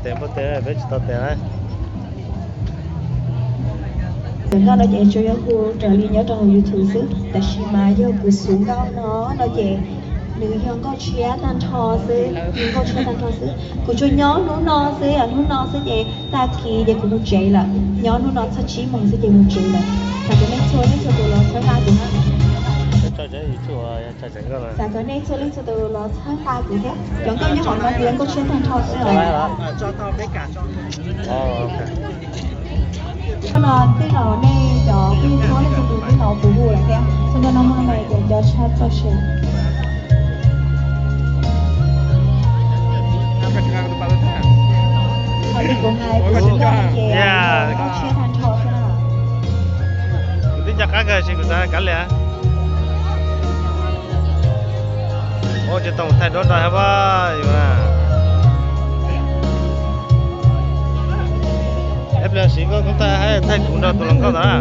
Tes npauj tes peb tsis tau tes na. Cov nkauj no ces tsuas yog hu raws li nyob rau hauv YouTube xwb, tab sis mas yog kuv xub nkauj no no ces nws yog nkauj tshiab tag nrho xwb, nws nkauj tshiab tag nrho xwb. Kuv tsuas nyob hnub no xwb, hnub no xwb ces tag kis ces kuv mus tsev lawm, nyob hnub no txog tsib moos xwb ces mus tsev lawm. Xav kom nej txhua leej txhua tus los txhawb nqa kuv na. Xav kom nej txhua leej txhua tus los txhawb nqa kuv thiab. Cov nkauj nyob hauv no ces nkauj tshiab tag nrho xwb os. Hnub no tej zaum nej cov phooj ywg txhua tus twb hnov kuv hu lawm thiab, txhua tus no muaj me cov cov tshaj txoj sia. Qhov li kuv hais kuv xub nkauj no ces nkauj tshiab tag nrho xwb na. Kuv twb nco qab kawg sis kuv xav kav liam. Ua tsis tau thaij duab nrog hab yus na. Ib pliag siv koj thaij, thaij kuv nrog tus hluas nkauj ntawd na.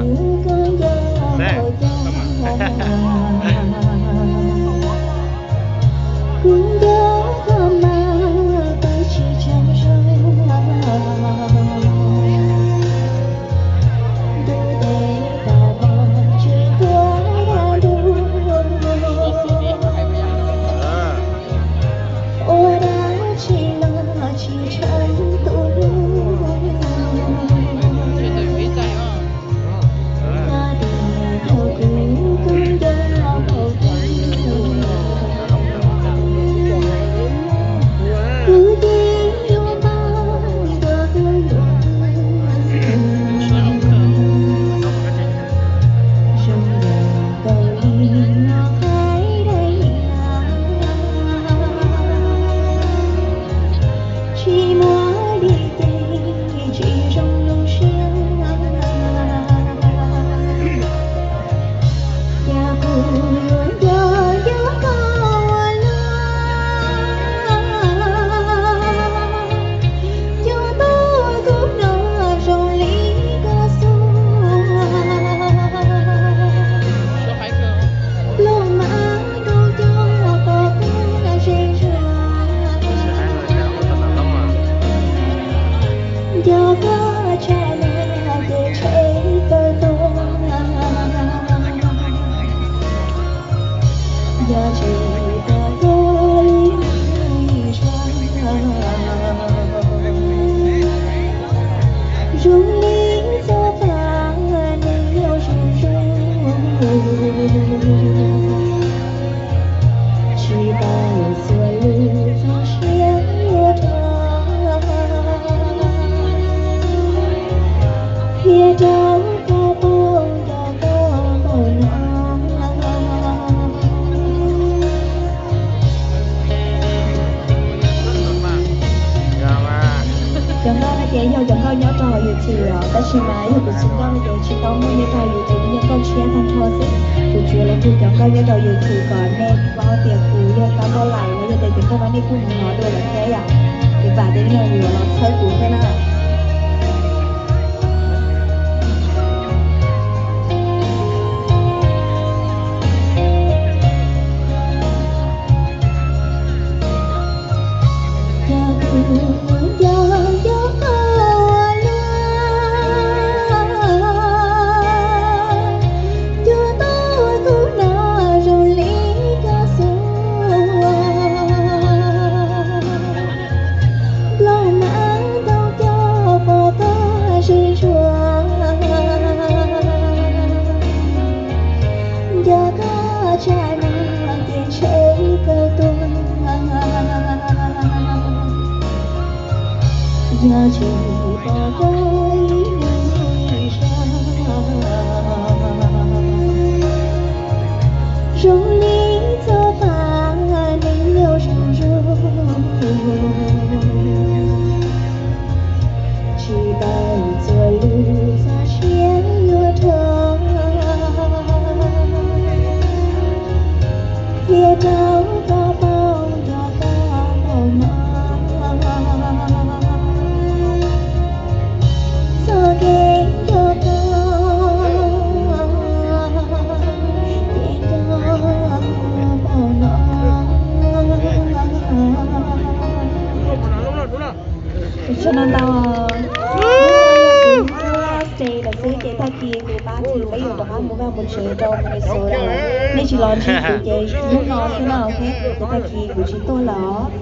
Cov nkauj no ces yog cov nkauj nyob rau hauv YouTube os, tab sis mas yog kuv xub nkauj no ces tsis tau muaj nyob rau hauv YouTube, yog nkauj tshiab tag nrho xwb. Kuv tsuas los hu cov nkauj nyob rau YouTube kom nej paub tias kuv yog Kab Nkauj Laim, los yog tias cov nkauj no nej kuj hnov dua lawm thiab yom. Ces vam tias nej yuav los txhawb kuv thiab na. Tsaug ntau ntau. Tuaj stay lawm xwb ces tag kis kuv pab kuv peb yuav rov qab mus vaj mus tsev rau Minnesota. Nej tsis los ntsib kuv ces hnub no xwb na, ok, ces tag kis kuv tsis tuaj lawm os.